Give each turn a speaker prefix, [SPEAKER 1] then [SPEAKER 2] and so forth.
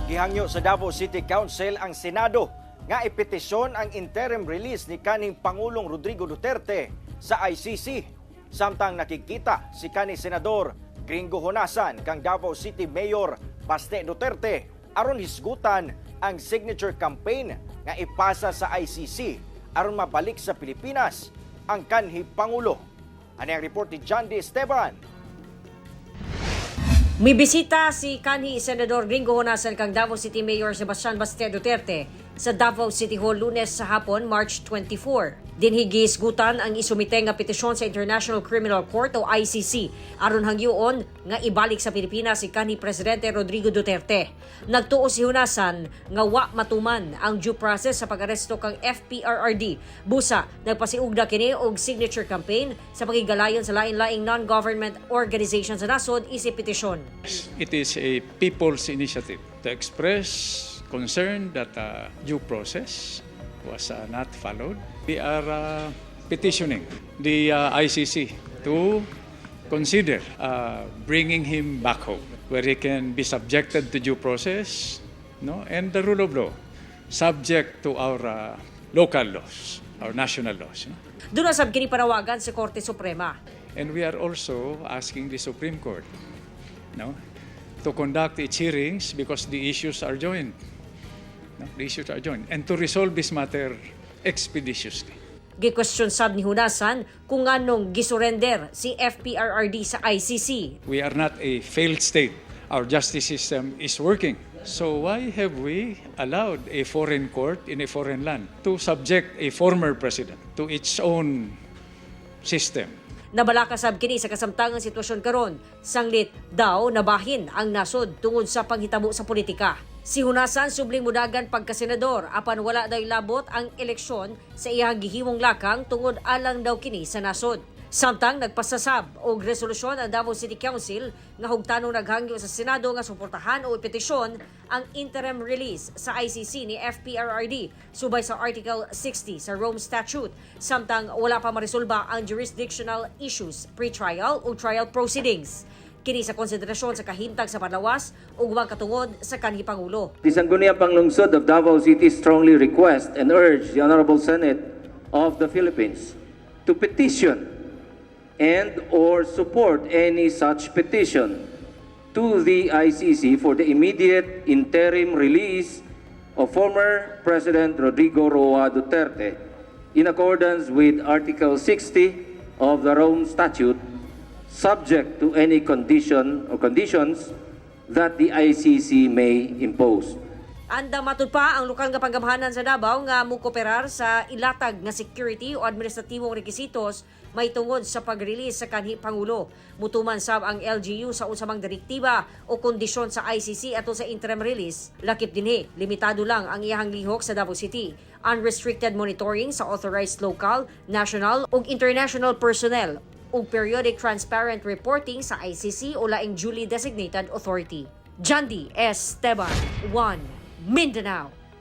[SPEAKER 1] Gihangyo sa Davao City Council ang Senado nga ipetisyon ang interim release ni kanhing Pangulong Rodrigo Duterte sa ICC. Samtang nakikita si kanhi Senador Gringo Honasan kang Davao City Mayor Baste Duterte aron hisgutan ang signature campaign nga ipasa sa ICC aron mabalik sa Pilipinas ang kanhi Pangulo. Ani ang report ni John D. Esteban.
[SPEAKER 2] Mibisita si kanhi Senador Gringo Honasan kang Davao City Mayor Sebastian Baste Duterte sa Davao City Hall Lunes sa hapon, March 24. Dinhi gihisgutan ang isumite nga petisyon sa International Criminal Court o ICC aron hangyoon nga ibalik sa Pilipinas si kanhi Presidente Rodrigo Duterte. Nagtuo si Honasan nga wa matuman ang due process sa pag-aresto kang FPRRD. Busa nagpasiugda kini og signature campaign sa pagigalayon sa lain-laing non-government organization sa nasod isip petisyon.
[SPEAKER 3] It is a people's initiative to express concern that due process was not followed. We are petitioning the ICC to consider bringing him back home where he can be subjected to due process, no, and the rule of law, subject to our local laws, our national laws. No?
[SPEAKER 2] Duna sab kini panawagan sa Korte Suprema.
[SPEAKER 3] And we are also asking the Supreme Court, no, to conduct its hearings because the issues are joined. No, the issues are joined. And to resolve this matter expeditiously.
[SPEAKER 2] Gi-question sab ni Honasan kung nganong gisurrender si FPRRD sa ICC.
[SPEAKER 3] We are not a failed state. Our justice system is working. So why have we allowed a foreign court in a foreign land to subject a former president to its own system?
[SPEAKER 2] Nabalaka sab kini sa kasamtangang sitwasyon karon, sanglit daw nabahin ang nasod tungod sa panghitabo sa politika. Si Honasan subling mudagan pagkasenador apan wala daw labot ang eleksyon sa iyang gihimong lakang tungod alang daw kini sa nasod. Samtang nagpasasab og resolusyon ang Davao City Council nga hugtanong naghangyo sa Senado nga suportahan o ipetisyon ang interim release sa ICC ni FPRRD subay sa Article 60 sa Rome Statute, samtang wala pa maresolba ang jurisdictional issues, pre-trial o trial proceedings. Kini sa konsiderasyon sa kahimtang sa panlawas ug ubang katungod sa kanhi Pangulo.
[SPEAKER 4] The Sangguniang Panglungsod of Davao City strongly request and urge the Honorable Senate of the Philippines to petition and or support any such petition to the ICC for the immediate interim release of former President Rodrigo Roa Duterte in accordance with Article 60 of the Rome Statute, subject to any condition or conditions that the ICC may impose.
[SPEAKER 2] Andam matud pa ang lokal nga panggamhanan sa Davao nga mukoperar sa ilatag nga security o administratibong rekisitos may tungod sa pag-release sa kanhi Pangulo. Mutuman sab ang LGU sa unsa mang direktiba o kondisyon sa ICC atol sa interim release. Lakip dinhi, limitado lang ang iyahang lihok sa Davao City. Unrestricted monitoring sa authorized local, national ug international personnel ug periodic transparent reporting sa ICC o laing duly designated authority. Jandy Esteban, 1 Mindanao.